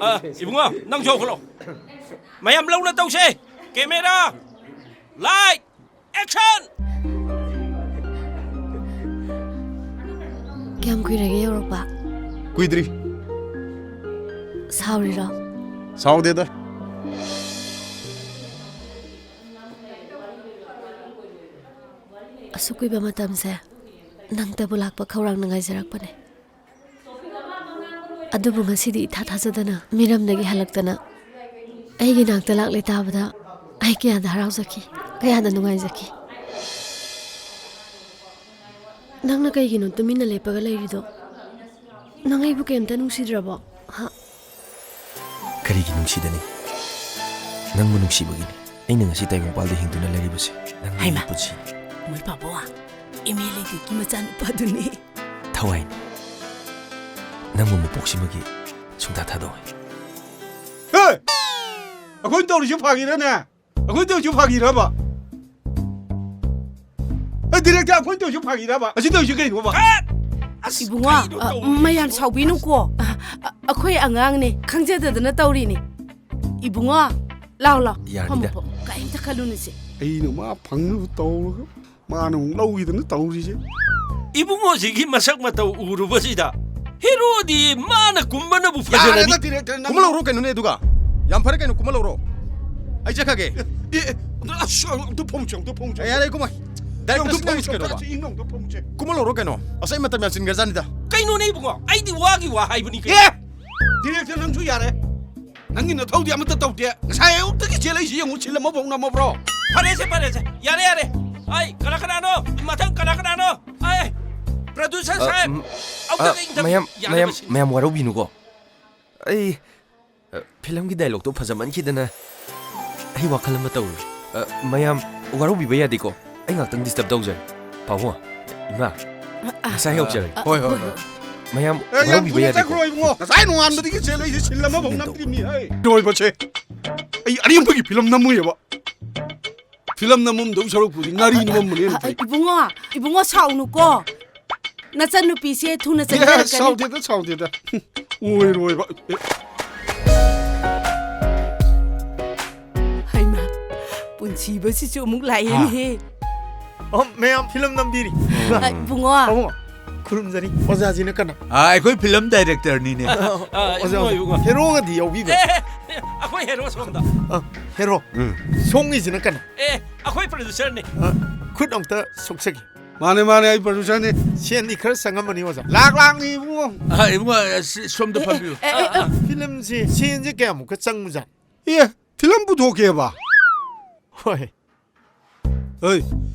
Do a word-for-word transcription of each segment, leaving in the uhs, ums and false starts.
ꯑ, ꯏꯕꯨꯡꯉꯣ, ꯅꯪꯁꯨ ꯍꯧꯒꯠꯂꯣ꯫ ꯃꯌꯥꯝ ꯂꯧꯅ ꯇꯧꯁꯦ꯫ Camera, light, action! ꯀꯌꯥꯝ ꯀꯨꯏꯔꯒꯦ ꯌꯧꯔꯛꯄ? ꯀꯨꯏꯗ꯭ꯔꯤ꯫ ꯁꯥꯎꯔꯤꯔꯣ? ꯁꯥꯎꯗꯦꯗ꯫ ꯑꯁꯨꯛ ꯀꯨꯏꯕ ꯃꯇꯝꯁꯦ ꯅꯪꯇꯕꯨ ꯂꯥꯛꯄ ꯈꯧꯔꯥꯡꯅ ꯉꯥꯏꯖꯔꯛꯄꯅꯦ꯫ ꯑꯗꯨꯕꯨ ꯉꯁꯤꯗꯤ ꯏꯊꯥ ꯊꯥꯖꯗꯅ ꯃꯤꯔꯝꯗꯒꯤ ꯍꯜꯂꯛꯇꯅ ꯑꯩꯒꯤ ꯅꯥꯛꯇ ꯂꯥꯛꯂꯦ ꯇꯥꯕꯗ ꯑꯩ ꯀꯌꯥꯗ ꯍꯔꯥꯎꯖꯈꯤ, ꯀꯌꯥꯗ ꯅꯨꯡꯉꯥꯏꯖꯈꯤ꯫ ꯅꯪꯅ ꯀꯩꯒꯤꯅꯣ ꯇꯨꯃꯤꯟꯅ ꯂꯦꯞꯄꯒ ꯂꯩꯔꯤꯗꯣ? ꯅꯪ ꯑꯩꯕꯨ ꯀꯩꯝꯇ ꯅꯨꯡꯁꯤꯗ꯭ꯔꯕꯣ? ꯍꯥ? ꯀꯔꯤꯒꯤ ꯅꯨꯡꯁꯤꯗꯅꯤ? ꯅꯪꯕꯨ ꯅꯨꯡꯁꯤꯕꯒꯤꯅꯤ ꯑꯩꯅ ꯉꯁꯤ ꯇꯥꯏꯕꯪꯄꯥꯜꯗ ꯍꯤꯡꯗꯨꯅ ꯂꯩꯔꯤꯕꯁꯦ꯫ ꯅꯪ ꯍꯩꯃꯥ! ꯅꯪꯒꯤ ꯄꯨꯟꯁꯤꯅꯤ꯫ ꯃꯣꯏ ꯄꯥꯕꯨꯡ, ꯑꯦꯝ ꯑꯦꯜ ꯑꯦꯗꯨꯒꯤ ꯃꯆꯥꯅꯨꯄꯥꯗꯨꯅꯤ꯫ ꯊꯋꯥꯏꯅꯤ꯫ ꯅꯪꯕꯨ ꯃꯄꯣꯛꯁꯤꯃꯒꯤ ꯁꯨꯡꯊꯥ ꯊꯥꯗꯣꯛꯑꯣꯏ꯫ ꯍꯦ! ꯑꯩꯈꯣꯏꯅ ꯇꯧꯔꯤꯁꯦ ꯐꯥꯒꯤꯔꯅꯦ? ꯑꯩꯈꯣꯏ ꯇꯧꯔꯤꯁꯦ ꯐꯥꯒꯤꯔꯕ? ꯑꯦ, director, ꯑꯩꯈꯣꯏ ꯇꯧꯔꯤꯁꯦ ꯐꯥꯒꯤꯔꯕ? ꯑꯁꯤ ꯇꯧꯔꯤꯁꯦ ꯀꯩꯅꯣꯕ? ꯀꯠ! ꯑꯁ, ꯏꯕꯨꯡꯉꯣ, ꯀꯩꯅꯣ ꯑ, ꯇꯧꯔꯤꯁꯤꯕꯣ? ꯃꯌꯥꯝ ꯁꯥꯎꯕꯤꯅꯨꯀꯣ꯫ ꯑ, ꯑ, ꯑꯩꯈꯣꯏ ꯑꯉꯥꯡꯅꯦ, ꯈꯪꯖꯗꯗꯅ ꯇꯧꯔꯤꯅꯦ꯫ ꯏꯕꯨꯡꯉꯣ, ꯂꯥꯎ, ꯂꯥꯎ꯫ ꯌꯥꯅꯤꯗ꯫ ꯐꯝꯃꯨ, ꯐꯝꯃꯨ꯫ ꯀꯩꯝꯇ ꯈꯜꯂꯨꯅꯨꯁꯦ꯫ ꯑꯩꯅ ꯃꯥ ꯐꯪꯅꯕ ꯇꯧꯔꯒ ꯃꯥꯅ ꯑꯃꯨꯛ ꯂꯧꯈꯤꯗꯅ ꯇꯧꯔꯤꯁꯦ꯫ ꯏꯕꯨꯡꯉꯣꯁꯤꯒꯤ ꯃꯁꯛ ꯃꯇꯧ ꯎꯔꯨꯕꯁꯤꯗ ꯍꯦꯔꯣꯗꯤ ꯃꯥꯅ ꯀꯨꯝꯕꯅꯕꯨ ꯐꯖꯔꯅꯤ꯫ ꯌꯥꯔꯦꯗ, director, ꯅꯪ ꯀꯨꯝꯍꯜꯂꯧꯔꯣ ꯀꯩꯅꯣꯅꯦ ꯑꯗꯨꯒ? ꯌꯥꯝ ꯐꯔꯦ ꯀꯩꯅꯣ, ꯀꯨꯝꯍꯜꯂꯧꯔꯣ꯫ ꯑꯩ ꯆꯠꯈ꯭ꯔꯒꯦ꯫ ꯑꯦ, ꯑꯦ, ꯑꯁ, ꯑꯝꯇ ꯐꯝꯁꯦ, ꯑꯝꯇ ꯐꯝꯁꯦ꯫ ꯑꯦ, ꯌꯥꯔꯦ, ꯀꯨꯝꯃꯣꯏ꯫ ꯑꯝꯇ Director ꯁꯤꯅ ꯐꯝꯁꯦ, ꯀꯩꯅꯣꯕ? ꯑꯝꯇ ꯏꯪꯅ ꯑꯝꯇ ꯐꯝꯁꯦ꯫ ꯀꯨꯝꯍꯜꯂꯧꯔꯣ ꯀꯩꯅꯣ? ꯑꯁ, ꯑꯩ ꯃꯇꯝ ꯌꯥꯝ ꯆꯤꯟꯈ꯭ꯔꯖꯥꯠꯅꯤꯗ꯫ ꯀꯩꯅꯣꯅꯦ ꯏꯕꯨꯡꯉꯣ? ꯑꯩꯗꯤ ꯋꯥꯒꯤ ꯋꯥ ꯍꯥꯏꯕꯅꯤ ꯀꯩꯅꯣ꯫ ꯑꯦ! Director, ꯅꯪꯁꯨ ꯌꯥꯔꯦ꯫ ꯅꯪꯒꯤ ꯅꯊꯧꯗꯤ ꯑꯃꯠꯇ ꯇꯧꯗꯦ꯫ ꯉꯁꯥꯏ ꯑꯌꯨꯛꯇꯒꯤ ꯆꯦꯜꯂꯛꯏꯁꯤ ꯌꯦꯡꯉꯨ, ꯁꯤꯜ ꯑꯃꯐꯥꯎ ꯅꯝꯃꯕ꯭ꯔꯣ? ꯐꯔꯦꯁꯦ, ꯐꯔꯦꯁꯦ꯫ ꯌꯥꯔꯦ, ꯌꯥꯔꯦ꯫ ꯑꯩ, ꯀꯅꯥ ꯀꯅꯥꯅꯣ? ꯃꯊꯪ ꯀꯅꯥ ꯀꯅꯥꯅꯣ? ꯑꯩ, producer ꯑ, ꯁꯥꯍꯦꯕ, ꯎꯝ, ꯑꯝꯇꯒ ꯑ, interview ꯃꯌꯥꯝ, ꯌꯥꯅꯕ ꯃꯌꯥꯝ, ꯁꯤꯜꯂꯨ꯫ ꯃꯌꯥꯝ ꯋꯥꯔꯧꯕꯤꯅꯨꯀꯣ꯫ ꯑꯩ, ꯑ, ꯐꯤꯂꯝꯒꯤ dialogueꯇꯣ ꯐꯖꯃꯟꯈꯤꯗꯅ ꯑꯩ ꯋꯥꯈꯜ ꯑꯃ ꯇꯧꯔꯨꯔꯦ꯫ ꯑ, ꯃꯌꯥꯝ ꯋꯥꯔꯧꯕꯤꯕ ꯌꯥꯗꯦꯀꯣ꯫ ꯑꯩ ꯉꯥꯛꯇꯪ disturb ꯇꯧꯖꯔꯦ꯫ ꯄꯥꯕꯨꯡ, ꯏꯃꯥ, ꯑ, ꯑ, ꯉꯁꯥꯏ ꯌꯧꯖꯔꯒꯦ꯫ ꯑ, ꯍꯣꯏ, ꯍꯣꯏ, ꯍꯣꯏ, ꯍꯣꯏ꯫ ꯍꯣꯏ꯫ ꯃꯌꯥꯝ ꯑꯦ, ꯌꯥꯝ ꯋꯥꯔꯧꯕꯤꯕ ꯊꯨꯅ ꯌꯥꯗꯦꯀꯣ꯫ ꯆꯠꯈ꯭ꯔꯣ ꯏꯕꯨꯡꯉꯣ꯫ ꯉꯁꯥꯏ ꯅꯣꯡꯉꯥꯟꯕꯗꯒꯤ ꯆꯦꯜꯂꯛꯏꯁꯦ ꯁꯤꯜ ꯑꯃꯐꯥꯎ ꯅꯝꯗ꯭ꯔꯤꯃꯤ, ꯍꯩ꯫ ꯂꯣꯏꯕꯁꯦ꯫ ꯑꯩ ꯑꯔꯦꯝꯕꯒꯤ ꯐꯤꯂꯝ ꯅꯝꯃꯨꯏꯌꯦꯕ꯫ ꯐꯤꯂꯝ ꯅꯝꯃꯝꯗꯧ ꯁꯔꯨꯛꯄꯨꯗꯤ ꯉꯥꯔꯤ ꯅꯝꯃꯝꯕꯅ ꯍꯦꯟꯅ ꯑ, ꯑ, ꯐꯩ꯫ ꯏꯕꯨꯡꯉꯣ, ꯏꯕꯨꯡꯉꯣ, ꯁꯥꯎꯅꯨꯀꯣ꯫ ꯅꯆꯟꯅꯨꯄꯤꯁꯦ ꯊꯨꯅ ꯑꯦ, ꯆꯪꯖꯔꯛꯀꯅꯤ꯫ ꯁꯥꯎꯗꯦꯗ, ꯁꯥꯎꯗꯦꯗ꯫ ꯑꯣꯏꯔꯣꯏꯕ꯫ ꯑꯦ꯫ ꯍꯩꯃꯥ, ꯄꯨꯟꯁꯤꯕꯁꯤꯁꯨ ꯑꯃꯨꯛ ꯂꯥꯛꯑꯦꯅꯦꯍꯦ꯫ ꯑꯣ, ꯃꯌꯥꯝ ꯐꯤꯂꯝ ꯅꯝꯕꯤꯔꯤ꯫ ꯑ, ꯏꯕꯨꯡꯉꯣ꯫ ꯑꯕꯨꯡꯉꯣ, ꯈꯨꯔꯨꯝꯖꯔꯤ꯫ ꯑꯣꯖꯥꯁꯤꯅ ꯀꯅꯥ? ꯑꯥ, ꯑꯩꯈꯣꯏ ꯐꯤꯂꯝ ꯗꯥꯏꯔꯦꯛꯇꯔꯅꯤꯅꯦ꯫ ꯑ, ꯑ, ꯑꯣꯖꯥ, ꯏꯕꯨꯡꯉꯣ, ꯑꯣꯖꯥ꯫ ꯏꯕꯨꯡꯉꯣ꯫ ꯍꯦꯔꯣꯒꯗꯤ ꯌꯥꯎꯕꯤꯕ꯭ꯔꯥ? ꯑꯦ, ꯑꯩꯈꯣꯏ ꯍꯦꯔꯣ ꯁꯣꯝꯗ꯫ ꯑ, ꯍꯦꯔꯣ꯫ ꯎꯝ꯫ ꯁꯣꯝꯒꯤꯁꯤꯅ ꯀꯅꯥ? ꯑꯦ, ꯑꯩꯈꯣꯏ ꯄ꯭ꯔꯣꯗ꯭ꯌꯨꯁꯔꯅꯦ꯫ ꯑ, ꯈꯨꯠ ꯑꯝꯇ ꯁꯣꯛꯆꯒꯦ꯫ ꯃꯥꯅꯦ, ꯃꯥꯅꯦ, ꯑꯩ ꯄ꯭ꯔꯣꯗ꯭ꯌꯨꯁꯔꯅꯤ꯫ ꯁꯦꯟꯗꯤ ꯈꯔ ꯆꯪꯉꯝꯃꯅꯤ, ꯑꯣꯖꯥ꯫ ꯂꯥꯛ ꯂꯥꯛꯅꯤ, ꯏꯕꯨꯡꯉꯣ꯫ ꯑ, ꯏꯕꯨꯡꯉꯣ, ꯑ, ꯁꯤ, ꯁꯣꯝꯗ ꯐꯝꯕꯤꯌꯨ꯫ ꯑꯦ, ꯑꯦ, ꯑꯦ꯫ ꯐꯤꯂꯝꯁꯦ ꯁꯦꯟꯁꯦ ꯀꯌꯥꯃꯨꯛꯀ ꯆꯪꯕꯖꯥꯠꯅꯣ? ꯑꯦ, ꯐꯤꯂꯝ ꯄꯨꯊꯣꯛꯀꯦꯕ? ꯍꯣꯏ꯫ ꯑꯩ,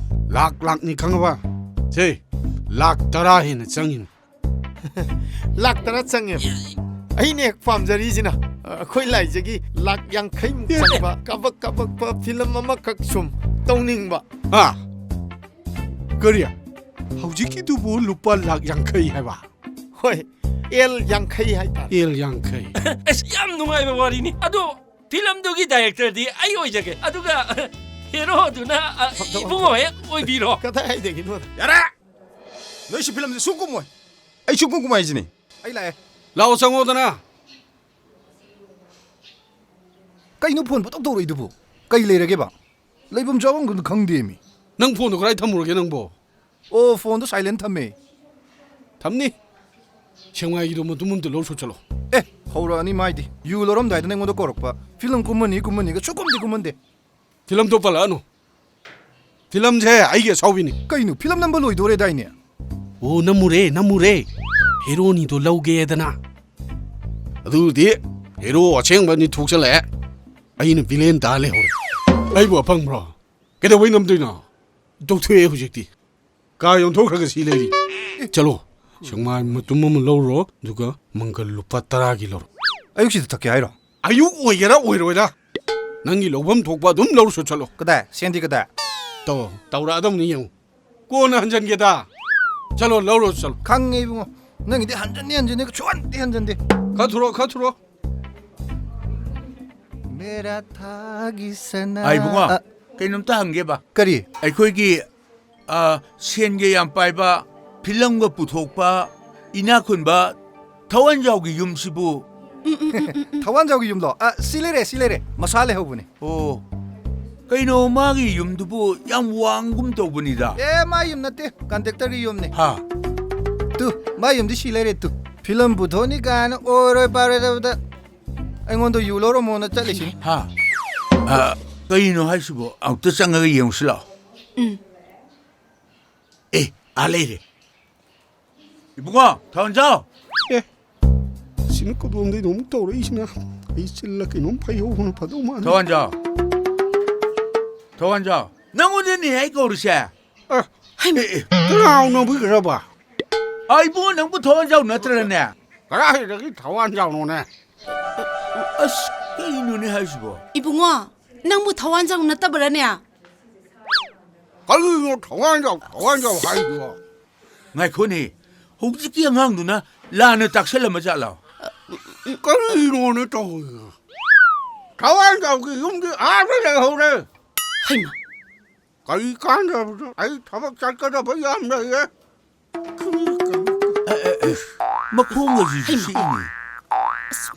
ꯂꯥꯛ ꯂꯥꯛꯅꯤ ꯈꯪꯉꯕ? ꯁꯦ, ꯂꯥꯛ ꯇꯔꯥ ꯍꯦꯟꯅ ꯆꯪꯉꯤꯅꯤ꯫ ꯂꯥꯛ ꯇꯔꯥ ꯆꯪꯉꯦꯕ? ꯑꯩꯅ ꯍꯦꯛ ꯄꯥꯝꯖꯔꯤꯁꯤꯅ, ꯑ, ꯑꯩꯈꯣꯏ ꯂꯥꯏꯖꯒꯤ ꯂꯥꯛ ꯌꯥꯡꯈꯩꯃꯨꯛ ꯆꯪꯕ, ꯀꯥꯕꯛ ꯀꯥꯕꯛꯄ ꯐꯤꯂꯝ ꯑꯃꯈꯛ ꯁꯨꯝ ꯇꯧꯅꯤꯡꯕ꯫ ꯍꯥ? ꯀꯔꯤ? ꯍꯧꯖꯤꯛꯀꯤꯗꯨꯕꯨ ꯂꯨꯄꯥ ꯂꯥꯛ ꯌꯥꯡꯈꯩ ꯍꯥꯏꯕ? ꯍꯣꯏ, ꯑꯦꯜ ꯌꯥꯡꯈꯩ ꯍꯥꯏꯇꯥꯔꯦ꯫ ꯑꯦꯜ ꯌꯥꯡꯈꯩ꯫ ꯑꯁ, ꯌꯥꯝ ꯅꯨꯡꯉꯥꯏꯕ ꯋꯥꯔꯤꯅꯤ꯫ ꯑꯗꯣ ꯐꯤꯂꯝꯗꯨꯒꯤ ꯗꯥꯏꯔꯦꯛꯇꯔꯗꯤ ꯑꯩ ꯑꯣꯏꯖꯒꯦ, ꯑꯗꯨꯒ ꯍꯦꯔꯣꯗꯨꯅ, ꯑ, ꯏꯕꯨꯡꯉꯣ ꯍꯦꯛ ꯑꯣꯏꯕꯤꯔꯣ꯫ ꯀꯗꯥꯏꯗꯒꯤꯅꯣꯗ? ꯌꯥꯔꯦ! ꯅꯣꯏ ꯁꯤ ꯐꯤꯂꯝꯁꯦ ꯁꯨꯡꯀꯨꯝ ꯀꯨꯝꯃꯣꯏ꯫ ꯑꯩ ꯁꯨꯡꯀꯨꯝ ꯀꯨꯝꯃꯣꯏ ꯍꯥꯏꯁꯤꯅꯤ꯫ ꯑꯩ ꯂꯥꯛꯑꯦ꯫ ꯂꯥꯛꯑꯣ, ꯆꯪꯉꯣꯗꯅ꯫ ꯀꯩꯅꯣ ꯐꯣꯟ ꯄꯪꯇꯧ ꯇꯧꯔꯛꯏꯗꯨꯕꯨ? ꯀꯩ ꯂꯩꯔꯒꯦꯕ? ꯂꯩꯐꯝ ꯆꯥꯐꯝ ꯑꯝꯇ ꯈꯪꯗꯦꯃꯤ꯫ ꯅꯪ ꯐꯣꯟꯗꯣ ꯀꯗꯥꯏ ꯊꯝꯃꯨꯔꯒꯦ ꯅꯪꯕꯣ? ꯑꯣ, ꯐꯣꯟꯗꯣ ꯁꯥꯏꯂꯦꯟ ꯊꯝꯃꯦ꯫ ꯊꯝꯅꯤ꯫ ꯁꯦꯛꯃꯥꯏꯒꯤꯗꯣ ꯃꯇꯨꯝ ꯑꯝꯇ ꯂꯧꯔ ꯁꯨ ꯆꯠꯂꯣ꯫ ꯑꯦ, ꯍꯧꯔꯛꯑꯅꯤ ꯃꯥꯏꯗꯤ꯫ ꯌꯨ ꯂꯧꯔꯝꯗꯥꯏꯗꯅ ꯑꯩꯉꯣꯟꯗ ꯀꯧꯔꯛꯄ꯫ ꯐꯤꯂꯝ ꯀꯨꯝꯃꯅꯤ, ꯀꯨꯝꯃꯅꯤꯒ ꯁꯨꯛꯀꯨꯝꯗꯤ ꯀꯨꯝꯍꯟꯗꯦ꯫ ꯐꯤꯂꯝꯗꯣ ꯄꯜꯂꯛꯑꯅꯨ꯫ ꯐꯤꯂꯝꯁꯦ ꯑꯩꯒꯤ ꯑꯁꯥꯎꯕꯤꯅꯤ꯫ ꯀꯩꯅꯣ, ꯐꯤꯂꯝ ꯅꯝꯕ ꯂꯣꯏꯗꯣꯔꯦꯗꯥꯏꯅꯦ? ꯑꯣ, ꯅꯝꯃꯨꯔꯦ, ꯅꯝꯃꯨꯔꯦ꯫ ꯍꯦꯔꯣꯅꯤꯗꯣ ꯂꯧꯒꯦꯗꯅ꯫ ꯑꯗꯨꯗꯤ ꯍꯦꯔꯣ ꯑꯁꯦꯡꯕ ꯑꯅꯤ ꯊꯣꯛꯆꯜꯂꯛꯑꯦ꯫ ꯑꯩꯅ ꯚꯤꯂꯦꯟ ꯇꯥ ꯂꯩꯍꯧꯔꯦ꯫ ꯑꯩꯕꯨ ꯑꯄꯪꯕ꯭ꯔꯣ? ꯀꯩꯗꯧꯕꯩ ꯅꯝꯗꯣꯏꯅꯣ? ꯇꯣꯛꯊꯣꯛꯑꯦ ꯍꯧꯖꯤꯛꯇꯤ꯫ ꯀꯥ ꯌꯣꯟꯊꯣꯛꯈ꯭ꯔꯒ ꯁꯤ ꯂꯩꯔꯤ꯫ ꯆꯠꯂꯣ, ꯁꯦꯛꯃꯥꯏ ꯃꯇꯨꯝ ꯑꯃ ꯂꯧꯔꯣ, ꯑꯗꯨꯒ ꯃꯪꯒꯜ ꯂꯨꯄꯥ ꯇꯔꯥꯒꯤ ꯂꯧꯔꯣ꯫ ꯑꯌꯨꯛꯁꯤꯗ ꯊꯛꯀꯦ ꯍꯥꯏꯔꯣ? ꯑꯌꯨꯛ ꯑꯣꯏꯒꯦꯔꯥ ꯑꯣꯏꯔꯣꯏꯔꯥ, ꯅꯪꯒꯤ ꯂꯧꯐꯝ ꯊꯣꯛꯄ ꯑꯗꯨꯝ ꯂꯧꯔꯁꯨ ꯆꯠꯂꯣ꯫ ꯀꯗꯥꯏ? ꯁꯦꯟꯗꯤ ꯀꯗꯥꯏ? ꯇꯧ, ꯇꯧꯔꯛꯑꯗꯧꯅꯤ ꯌꯦꯡꯉꯨ꯫ ꯀꯣꯟꯅ ꯍꯟꯖꯟꯒꯦꯗ꯫ ꯆꯠꯂꯣ, ꯂꯧꯔꯣ, ꯆꯠꯂꯣ꯫ ꯈꯪꯉꯦ ꯏꯕꯨꯡꯉꯣ, ꯅꯪꯒꯤꯗꯤ ꯍꯟꯖꯟꯅꯤ ꯍꯟꯖꯟꯅꯤ, ꯁꯨꯡꯍꯟꯗꯤ ꯍꯟꯖꯟꯗꯦ꯫ ꯈꯔ ꯊꯨꯔꯣ, ꯈꯔ ꯊꯨꯔꯣ꯫ ꯃꯦꯔꯥ ꯊꯥꯒꯤ ꯁꯅꯥ꯫ ꯑꯥ, ꯏꯕꯨꯡꯉꯣ, ꯑ, ꯀꯩꯅꯣꯝꯇ ꯍꯪꯒꯦꯕ꯫ ꯀꯔꯤ? ꯑꯩꯈꯣꯏꯒꯤ, ꯑ, ꯁꯦꯟꯒ ꯌꯥꯝ ꯄꯥꯏꯕ, ꯐꯤꯂꯝꯒ ꯄꯨꯊꯣꯛꯄ, ꯏꯅꯥꯛ ꯈꯨꯟꯕ ꯊꯋꯥꯟꯖꯥꯎꯒꯤ ꯌꯨꯝꯁꯤꯕꯨ? ꯊꯋꯥꯟꯖꯥꯎꯒꯤ ꯌꯨꯝꯂꯣ? ꯑ, ꯁꯤ ꯂꯩꯔꯦ, ꯁꯤ ꯂꯩꯔꯦ꯫ ꯃꯁꯥ ꯂꯩꯍꯧꯕꯅꯦ꯫ ꯑꯣ, ꯀꯩꯅꯣ, ꯃꯥꯒꯤ ꯌꯨꯝꯗꯨꯕꯨ ꯌꯥꯝ ꯋꯥꯡꯒꯨꯝ ꯇꯧꯕꯅꯤꯗ꯫ ꯑꯦ, ꯃꯥ ꯌꯨꯝ ꯅꯠꯇꯦ, ꯀꯟꯗꯛꯇꯔꯒꯤ ꯌꯨꯝꯅꯦ꯫ ꯍꯥ? ꯇꯨ, ꯃꯥ ꯌꯨꯝꯗꯤ ꯁꯤ ꯂꯩꯔꯦ ꯇꯨ꯫ ꯐꯤꯂꯝ ꯄꯨꯊꯣꯛꯅꯤ ꯀꯥꯏꯅ ꯑꯣꯏꯔꯣꯏ ꯄꯥꯔꯣꯏꯗꯕꯗ ꯑꯩꯉꯣꯟꯗ ꯌꯨ ꯂꯧꯔꯝꯃꯣꯅ ꯆꯠꯂꯤꯁꯤꯅꯤ꯫ ꯍꯥ? ꯑ, ꯀꯩꯅꯣ ꯍꯥꯏꯁꯤꯕꯣ? ꯑꯃꯨꯛꯇ ꯆꯪꯉꯒ ꯌꯦꯡꯉꯨꯁꯤ ꯂꯥꯛꯑꯣ꯫ ꯎꯝ꯫ ꯑꯦ, ꯑꯥ ꯂꯩꯔꯦ꯫ ꯏꯕꯨꯡꯉꯣ, ꯊꯋꯥꯟꯖꯥꯎ! ꯑꯦ, ꯁꯤꯅ ꯀꯗꯣꯝꯗꯩꯅꯣ ꯑꯃꯨꯛ ꯇꯧꯔꯛꯏꯁꯤꯅ? ꯑꯩ ꯆꯤꯜꯂ ꯀꯩꯅꯣꯝ ꯐꯩꯍꯧꯕꯅ ꯐꯗꯧ ꯃꯥꯜꯂꯦ꯫ ꯊꯋꯥꯟꯖꯥꯎ! ꯊꯋꯥꯟꯖꯥꯎ! ꯅꯪꯉꯣꯟꯗꯅꯦ ꯑꯩ ꯀꯧꯔꯤꯁꯦ꯫ ꯑꯦ, ꯍꯩꯃꯥ! ꯑꯦ, ꯑꯦ꯫ ꯀꯅꯥꯅꯣ ꯅꯪꯕꯨ ꯏꯔꯕ? ꯑ, ꯏꯕꯨꯡꯉꯣ, ꯅꯪꯕꯨ ꯊꯋꯥꯟꯖꯥꯎ ꯅꯠꯇ꯭ꯔꯅꯦ? ꯀꯗꯥꯏꯗꯒꯤ ꯊꯋꯥꯟꯖꯥꯎꯅꯣꯅꯦ? ꯑꯁ, ꯀꯩꯅꯣꯅꯦ ꯍꯥꯏꯁꯤꯕꯣ? ꯏꯕꯨꯡꯉꯣ, ꯅꯪꯕꯨ ꯊꯋꯥꯟꯖꯥꯎ ꯅꯠꯇꯕ꯭ꯔꯥꯅꯦ? ꯀꯔꯤꯅꯣ ꯊꯋꯥꯟꯖꯥꯎ, ꯊꯋꯥꯟꯖꯥꯎ ꯍꯥꯏꯗꯨꯕꯣ? ꯉꯥꯏꯈꯣꯅꯦ, ꯍꯧꯖꯤꯛꯀꯤ ꯑꯉꯥꯡꯗꯨꯅ ꯂꯥꯟꯅ ꯇꯥꯛꯁꯜꯂꯝꯃ ꯖꯥꯠꯂꯣ? ꯀꯔꯤꯅꯣꯅꯦ ꯇꯧꯔꯤꯁꯦ? ꯊꯋꯥꯟꯖꯥꯎꯒꯤ ꯌꯨꯝꯗꯤ ꯑꯥꯗ ꯂꯩꯍꯧꯔꯦ꯫ ꯍꯩꯃꯥ! ꯀꯔꯤ ꯀꯥꯟꯗꯕꯗ? ꯑꯩ ꯊꯕꯛ ꯆꯠꯀꯗꯕ ꯌꯥꯝ ꯂꯩꯌꯦ꯫ ꯑꯦ, ꯑꯦ, ꯑꯦ, ꯃꯈꯣꯡ ꯑꯁꯤꯁꯨ ꯍꯩꯃꯥ! ꯁꯤꯛꯏꯅꯦ꯫ ꯑꯁ,